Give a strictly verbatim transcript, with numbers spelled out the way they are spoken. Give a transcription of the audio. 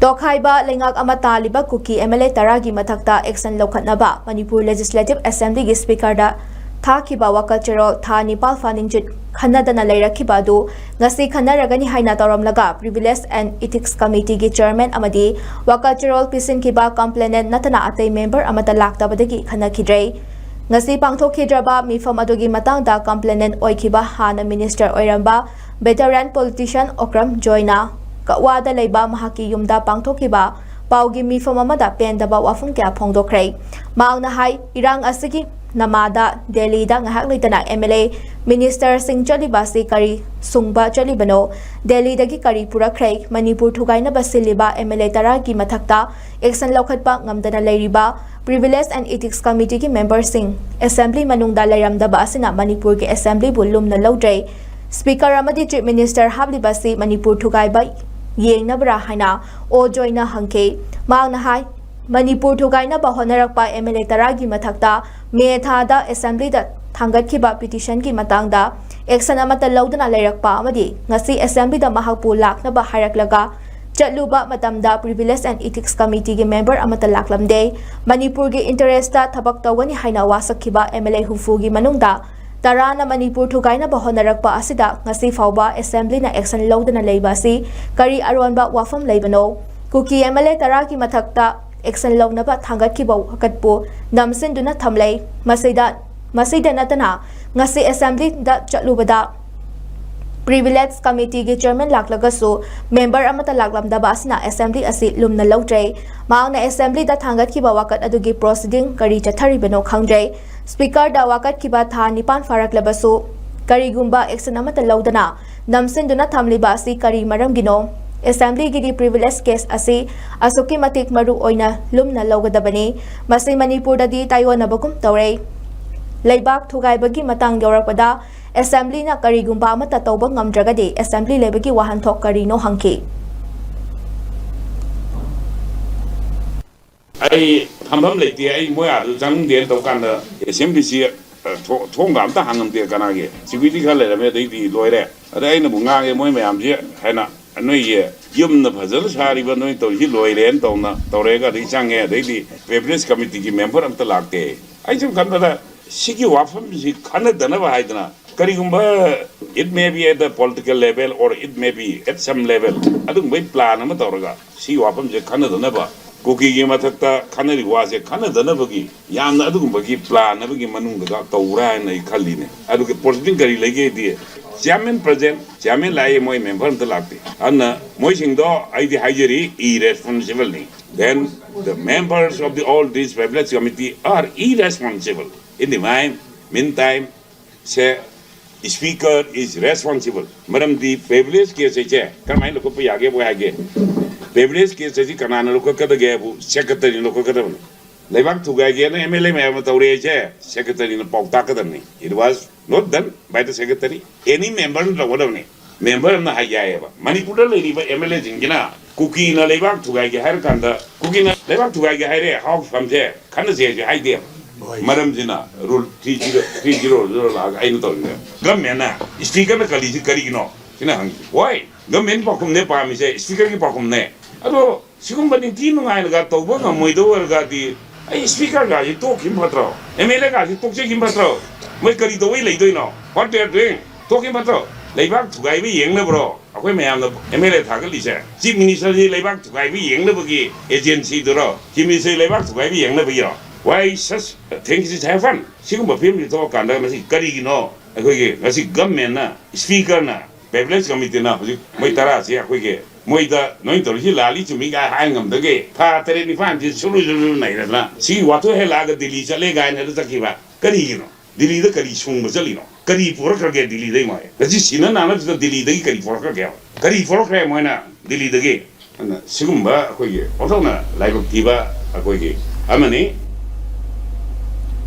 ꯇꯣꯈꯥꯏꯕ ꯂꯩꯉꯥꯛ ꯑꯃ ꯇꯥꯜꯂꯤꯕ ꯀꯨꯀꯤ MLA ꯇꯔꯥꯒꯤ ꯃꯊꯛꯇ action ꯂꯧꯈꯠꯅꯕ ꯃꯅꯤꯄꯨꯔ Legislative Assemblyꯒꯤ Speakerꯗ ꯊꯥꯈꯤꯕ ꯋꯥꯀꯠ ꯆꯦꯔꯣꯜ ꯊꯥ ꯅꯤꯄꯥꯜ ꯐꯥꯅꯤꯡꯆꯤꯠ ꯈꯟꯅꯗꯅ ꯂꯩꯔꯛꯈꯤꯕ ꯑꯗꯨ ꯉꯁꯤ ꯈꯟꯅꯔꯒꯅꯤ ꯍꯥꯏꯅ ꯇꯧꯔꯝꯂꯒ, Privilege and Ethics Committeeꯒꯤ Chairman ꯑꯃꯗꯤ ꯋꯥꯀꯠ ꯆꯦꯔꯣꯜ ꯄꯤꯁꯤꯟꯈꯤꯕ complainant ꯅꯠꯇꯅ ꯑꯇꯩ member ꯑꯃꯠꯇ ꯂꯥꯛꯇꯕꯗꯒꯤ ꯈꯟꯅꯈꯤꯗ꯭ꯔꯦ꯫ ꯉꯁꯤ ꯄꯥꯡꯊꯣꯛꯈꯤꯗ꯭ꯔꯕ ꯃꯤꯐꯝ ꯑꯗꯨꯒꯤ ꯃꯇꯥꯡꯗ complainant ꯑꯣꯏꯈꯤꯕ ꯍꯥꯟꯅ minister ꯑꯣꯏꯔꯝꯕ veteran politician ꯑꯣꯀ꯭ꯔꯝ ꯖꯣꯏꯅ ꯀꯛꯋꯥꯗ ꯂꯩꯕ ꯃꯍꯥꯛꯀꯤ ꯌꯨꯝꯗ ꯄꯥꯡꯊꯣꯛꯈꯤꯕ ꯄꯥꯎꯒꯤ ꯃꯤꯐꯝ ꯑꯃꯗ ꯄꯦꯟꯗꯕ ꯋꯥꯐꯝ ꯀꯌꯥ ꯐꯣꯡꯗꯣꯛꯈ꯭ꯔꯦ꯫ ꯃꯍꯥꯛꯅ ꯍꯥꯏ, ꯏꯔꯥꯡ ꯑꯁꯤꯒꯤ ꯅꯃꯥꯗ ꯗꯦꯜꯂꯤꯗ ꯉꯥꯏꯍꯥꯛ ꯂꯩꯇꯅ MLA, ministerꯁꯤꯡ ꯆꯠꯂꯤꯕ ꯑꯁꯤ ꯀꯔꯤ ꯁꯨꯡꯕ ꯆꯠꯂꯤꯕꯅꯣ? ꯗꯦꯜꯂꯤꯗꯒꯤ ꯀꯔꯤ ꯄꯨꯔꯛꯈ꯭ꯔꯦ? ꯃꯅꯤꯄꯨꯔ ꯊꯨꯒꯥꯏꯅꯕ ꯁꯤꯜꯂꯤꯕ MLA ꯇꯔꯥꯒꯤ ꯃꯊꯛꯇ action ꯂꯧꯈꯠꯄ ꯉꯝꯗꯅ ꯂꯩꯔꯤꯕ Privilege and Ethics Committeeꯒꯤ memberꯁꯤꯡ assembly ꯃꯅꯨꯡꯗ ꯂꯩꯔꯝꯗꯕ ꯑꯁꯤꯅ ꯃꯅꯤꯄꯨꯔꯒꯤ assemblyꯕꯨ ꯂꯨꯝꯅ ꯂꯧꯗ꯭ꯔꯦ꯫ Speaker ꯑꯃꯗꯤ Chief Minister ꯍꯥꯞꯂꯤꯕ ꯑꯁꯤ ꯃꯅꯤꯄꯨꯔ ꯊꯨꯒꯥꯏꯕ ꯌꯦꯡꯅꯕ꯭ꯔꯥ ꯍꯥꯏꯅ ꯑꯣ ꯖꯣꯏꯅ ꯍꯪꯈꯤ꯫ ꯃꯍꯥꯛꯅ ꯍꯥꯏ, ꯃꯅꯤꯄꯨꯔ ꯊꯨꯒꯥꯏꯅꯕ ꯍꯣꯠꯅꯔꯛꯄ MLA ꯇꯔꯥꯒꯤ ꯃꯊꯛꯇ ꯃꯦ ꯊꯥꯗ assemblyꯗ ꯊꯥꯡꯒꯠꯈꯤꯕ petitionꯒꯤ ꯃꯇꯥꯡꯗ action ꯑꯃꯠꯇ ꯂꯧꯗꯅ ꯂꯩꯔꯛꯄ ꯑꯃꯗꯤ ꯉꯁꯤ assemblyꯗ ꯃꯍꯥꯛꯄꯨ ꯂꯥꯛꯅꯕ ꯍꯥꯏꯔꯛꯂꯒ ꯆꯠꯂꯨꯕ ꯃꯇꯝꯗ Privilege and Ethics Committeeꯒꯤ member ꯑꯃꯠꯇ ꯂꯥꯛꯂꯝꯗꯦ꯫ ꯃꯅꯤꯄꯨꯔꯒꯤ interestꯇ ꯊꯕꯛ ꯇꯧꯒꯅꯤ ꯍꯥꯏꯅ ꯋꯥꯁꯛꯈꯤꯕ MLA ꯍꯨꯝꯐꯨꯒꯤ ꯃꯅꯨꯡꯗ ꯇꯔꯥꯅ ꯃꯅꯤꯄꯨꯔ ꯊꯨꯒꯥꯏꯅꯕ ꯍꯣꯠꯅꯔꯛꯄ ꯑꯁꯤꯗ ꯉꯁꯤ ꯐꯥꯎꯕ assemblyꯅ action ꯂꯧꯗꯅ ꯂꯩꯕ ꯑꯁꯤ ꯀꯔꯤ ꯑꯔꯣꯟꯕ ꯋꯥꯐꯝ ꯂꯩꯕꯅꯣ? ꯀꯨꯀꯤ MLA ꯇꯔꯥꯒꯤ ꯃꯊꯛꯇ action ꯂꯧꯅꯕ ꯊꯥꯡꯒꯠꯈꯤꯕ ꯋꯥꯀꯠꯄꯨ ꯅꯝꯁꯤꯟꯗꯨꯅ ꯊꯝꯂꯦ꯫ ꯃꯁꯤꯗ, ꯃꯁꯤꯗ ꯅꯠꯇꯅ ꯉꯁꯤ assemblyꯗ ꯆꯠꯂꯨꯕꯗ Privilege Committeeꯒꯤ chairman ꯂꯥꯛꯂꯒꯁꯨ member ꯑꯃꯠꯇ ꯂꯥꯛꯂꯝꯗꯕ ꯑꯁꯤꯅ assembly ꯑꯁꯤ ꯂꯨꯝꯅ ꯂꯧꯗ꯭ꯔꯦ꯫ ꯃꯍꯥꯛꯅ assemblyꯗ ꯊꯥꯡꯒꯠꯈꯤꯕ ꯋꯥꯀꯠ ꯑꯗꯨꯒꯤ proceeding ꯀꯔꯤ ꯆꯠꯊꯔꯤꯕꯅꯣ ꯈꯪꯗ꯭ꯔꯦ꯫ Speakerꯗ ꯋꯥꯀꯠꯈꯤꯕ ꯊꯥ ꯅꯤꯄꯥꯟ ꯐꯥꯔꯛꯂꯕꯁꯨ ꯀꯔꯤꯒꯨꯝꯕ action ꯑꯃꯠꯇ ꯂꯧꯗꯅ ꯅꯝꯁꯤꯟꯗꯨꯅ ꯊꯝꯂꯤꯕ ꯑꯁꯤ ꯀꯔꯤ ꯃꯔꯝꯒꯤꯅꯣ? Assemblyꯒꯤꯗꯤ privilege case ꯑꯁꯤ ꯑꯁꯨꯛꯀꯤ ꯃꯇꯤꯛ ꯃꯔꯨ ꯑꯣꯏꯅ ꯂꯨꯝꯅ ꯂꯧꯒꯗꯕꯅꯤ꯫ ꯃꯁꯤ ꯃꯅꯤꯄꯨꯔꯗꯗꯤ ꯇꯥꯏꯑꯣꯟꯅꯕꯒꯨꯝ ꯇꯧꯔꯦ꯫ ꯂꯩꯕꯥꯛ ꯊꯨꯒꯥꯏꯕꯒꯤ ꯃꯇꯥꯡ ꯌꯧꯔꯛꯄꯗ assemblyꯅ ꯀꯔꯤꯒꯨꯝꯕ ꯑꯃꯠꯇ ꯇꯧꯕ ꯉꯝꯗ꯭ꯔꯒꯗꯤ assembly ꯂꯩꯕꯒꯤ ꯋꯥꯍꯟꯊꯣꯛ ꯀꯔꯤꯅꯣ ꯍꯪꯈꯤ꯫ ꯑꯩ ꯊꯝꯐꯝ ꯂꯩꯇꯦ, ꯑꯩ ꯃꯣꯏ ꯑꯥꯗ ꯆꯪꯗꯦꯅ ꯇꯧ ꯀꯥꯟꯗ assemblyꯁꯤ, ꯑ, ꯊꯣ-, ꯊꯣꯡꯒ ꯑꯝꯇ ꯍꯥꯡꯉꯝꯗꯦ꯫ ꯀꯅꯥꯒꯤ security ꯈꯔ ꯂꯩꯔꯝꯃꯦ, ꯑꯗꯩꯗꯤ ꯂꯣꯏꯔꯦ꯫ ꯑꯗ ꯑꯩꯅꯕꯨ ꯉꯥꯡꯉꯦ, ꯃꯣꯏ ꯃꯌꯥꯝꯁꯤ ꯍꯥꯏꯅ ꯅꯣꯏꯒꯤ ꯌꯨꯝꯅ ꯐꯖꯅ ꯁꯥꯔꯤꯕ ꯅꯣꯏ ꯇꯧꯔꯤꯁꯤ ꯂꯣꯏꯔꯦꯅ ꯇꯧꯅ ꯇꯧꯔꯦꯒ ꯑꯗꯩ ꯆꯪꯉꯦ, ꯑꯗꯩꯗꯤ privilege committeeꯒꯤ member ꯑꯝꯇ ꯂꯥꯛꯇꯦ꯫ ꯑꯩ ꯁꯨꯝ ꯈꯟꯕꯗ ꯁꯤꯒꯤ ꯋꯥꯐꯝꯁꯤ ꯈꯟꯅꯗꯅꯕ ꯍꯥꯏꯗꯅ, ꯀꯔꯤꯒꯨꯝꯕ it may be at the political level or it may be at some level, ꯑꯗꯨꯒꯨꯝꯕꯒꯤ plan ꯑꯃ ꯇꯧꯔꯒ ꯁꯤꯒꯤ ꯋꯥꯐꯝꯁꯦ ꯈꯟꯅꯗꯅꯕ, ꯀꯨꯀꯤꯒꯤ ꯃꯊꯛꯇ ꯈꯟꯅꯔꯤꯕ ꯋꯥꯁꯦ ꯈꯟꯅꯗꯅꯕꯒꯤ ꯌꯥꯝꯅ ꯑꯗꯨꯒꯨꯝꯕꯒꯤ plan ꯑꯃꯒꯤ ꯃꯅꯨꯡꯗꯒ ꯇꯧꯕ꯭ꯔꯥ ꯍꯥꯏꯅ ꯑꯩ ꯈꯜꯂꯤꯅꯦ꯫ ꯑꯗꯨꯒ political ꯀꯔꯤ ꯂꯩꯒꯦꯗꯤ, chairman present, chairman ꯂꯥꯛꯑꯦ, ꯃꯣꯏ member ꯑꯝꯇ ꯂꯥꯛꯇꯦ꯫ ꯑꯗꯨꯅ ꯃꯣꯏꯁꯤꯡꯗꯣ ꯑꯩꯗꯤ ꯍꯥꯏꯖꯔꯤ, irresponsibleꯅꯤ꯫ Then the members of the all these privilege committee are irresponsible in the mean, meantime꯫ Say, speaker is responsible꯫ ꯃꯔꯝꯗꯤ privilege case ꯍꯥꯏꯁꯦ ꯀꯔꯝꯍꯥꯏꯅ ꯂꯧꯈꯠꯄ ꯌꯥꯒꯦꯕꯨ ꯍꯥꯏꯒꯦ, privilege case ꯍꯥꯏꯁꯤ ꯀꯅꯥꯅ ꯂꯧꯈꯠꯀꯗꯒꯦ ꯍꯥꯏꯕꯨ secretaryꯅ ꯂꯧꯈꯠꯀꯗꯕꯅꯤ꯫ ꯂꯩꯕꯥꯛ ꯊꯨꯒꯥꯏꯒꯦꯅ MLA ꯃꯌꯥꯝꯅ ꯇꯧꯔꯦ ꯍꯥꯏꯁꯦ secretaryꯅ ꯄꯥꯎ ꯇꯥꯛꯀꯗꯕꯅꯤ꯫ It was not done by the secretary, any memberꯅ ꯇꯧꯒꯗꯕꯅꯤ꯫ Member ꯑꯃꯅ ꯍꯥꯏ ꯌꯥꯏꯌꯦꯕ, ꯃꯅꯤꯄꯨꯔꯗ ꯂꯩꯔꯤꯕ MLAꯁꯤꯡꯁꯤꯅ ꯀꯨꯀꯤꯅ ꯂꯩꯕꯥꯛ ꯊꯨꯒꯥꯏꯒꯦ ꯍꯥꯏꯔ ꯀꯥꯟꯗ, ꯀꯨꯀꯤꯅ ꯂꯩꯕꯥꯛ ꯊꯨꯒꯥꯏꯒꯦ ꯍꯥꯏꯔꯦ, ꯍꯥꯎ ꯐꯝꯁꯦ ꯈꯟꯅꯁꯦꯁꯦ ꯍꯥꯏꯗꯦ꯫ ꯃꯔꯝꯁꯤꯅ rule three zero, three zero zero ꯂꯥꯛꯑꯒ ꯑꯩꯅ ꯇꯧꯔꯤꯅꯦ꯫ Governmentꯅ, speakerꯅ ꯀꯜꯂꯤꯁꯤ ꯀꯔꯤꯒꯤꯅꯣ ꯁꯤꯅ ꯍꯪꯉꯤ꯫ ꯍꯣꯏ, government ꯄꯥꯎꯈꯨꯝꯅꯦ ꯄꯥꯝꯃꯤꯁꯦ, speakerꯒꯤ ꯄꯥꯎꯈꯨꯝꯅꯦ꯫ ꯑꯗꯣ ꯁꯤꯒꯨꯝꯕ ꯅꯤꯡꯊꯤ ꯅꯨꯡꯉꯥꯏꯅꯒ ꯇꯧꯕ ꯉꯝꯃꯣꯏꯗꯧ ꯑꯣꯏꯔꯒꯗꯤ ꯑꯩ speakerꯒꯁꯤ ꯇꯣꯛꯈꯤꯕ ꯐꯠꯇ꯭ꯔꯣ? MLAꯒꯁꯤ ꯇꯣꯛꯆꯈꯤꯕ ꯐꯠꯇ꯭ꯔꯣ? ꯃꯣꯏ ꯀꯔꯤ ꯇꯧꯕꯩ ꯂꯩꯗꯣꯏꯅꯣ? What they are doing? ꯇꯣꯛꯈꯤꯕ ꯐꯠꯇ꯭ꯔꯣ? ꯂꯩꯕꯥꯛ ꯊꯨꯒꯥꯏꯕ ꯌꯦꯡꯅꯕ꯭ꯔꯣ? ꯑꯩꯈꯣꯏ ꯃꯌꯥꯝꯅ MLA ꯊꯥꯒꯠꯂꯤꯁꯦ, chief ministerꯁꯤ ꯂꯩꯕꯥꯛ ꯊꯨꯒꯥꯏꯕ ꯌꯦꯡꯅꯕꯒꯤ agencyꯗꯨꯔꯣ? Chief minister ꯂꯩꯕꯥꯛ ꯊꯨꯒꯥꯏꯕ ꯌꯦꯡꯅꯕꯒꯤꯔꯣ? Why such things is happen? ꯁꯤꯒꯨꯝꯕ ꯐꯤꯕꯝꯁꯤ ꯊꯣꯛꯑꯀꯥꯟꯗ ꯃꯁꯤ ꯀꯔꯤꯒꯤꯅꯣ? ꯑꯩꯈꯣꯏꯒꯤ ꯉꯁꯤ governmentꯅ, speakerꯅ, privilege committeeꯅ ꯍꯧꯖꯤꯛ ꯃꯣꯏ ꯇꯔꯥꯁꯤ ꯑꯩꯈꯣꯏꯒꯤ ꯃꯣꯏꯗ ꯅꯣꯏ ꯇꯧꯔꯤꯁꯤ ꯂꯥꯜꯂꯤ ꯆꯨꯝꯃꯤ ꯀꯥꯏ ꯍꯥꯏ ꯉꯝꯗꯒꯦ ꯊꯥ ꯇꯔꯦꯠ ꯅꯤꯄꯥꯟꯁꯤ ꯁꯨꯔꯨ ꯁꯨꯔꯨ ꯅꯩꯔꯗꯅ ꯁꯤꯒꯤ ꯋꯥꯊꯣꯛ ꯍꯦꯛ ꯂꯥꯛꯑꯒ ꯗꯤꯜꯂꯤ ꯆꯠꯂꯦ ꯀꯥꯏꯅ ꯆꯠꯈꯤꯕ ꯀꯔꯤꯒꯤꯅꯣ? ꯗꯤꯜꯂꯤꯗ ꯀꯔꯤ ꯁꯨꯡꯕ ꯆꯠꯂꯤꯅꯣ? ꯀꯔꯤ ꯄꯨꯔꯛꯈ꯭ꯔꯒꯦ ꯗꯤꯜꯂꯤꯗꯩ ꯃꯣꯏ? ꯉꯁꯤ ꯁꯤꯅ ꯅꯥꯅꯕꯁꯤꯗ ꯗꯤꯜꯂꯤꯗꯒꯤ ꯀꯔꯤ ꯄꯨꯔꯛꯈ꯭ꯔꯒꯦ? ꯀꯔꯤ ꯄꯨꯔꯛꯈ꯭ꯔꯦ ꯃꯣꯏꯅ ꯗꯤꯜꯂꯤꯗꯒꯤ? ꯑꯗꯨꯅ ꯁꯤꯒꯨꯝꯕ ꯑꯩꯈꯣꯏꯒꯤ ꯑꯣꯟꯊꯣꯛꯅ ꯂꯥꯏꯕꯛ ꯊꯤꯕ ꯑꯩꯈꯣꯏꯒꯤ ꯑꯃꯅꯤ꯫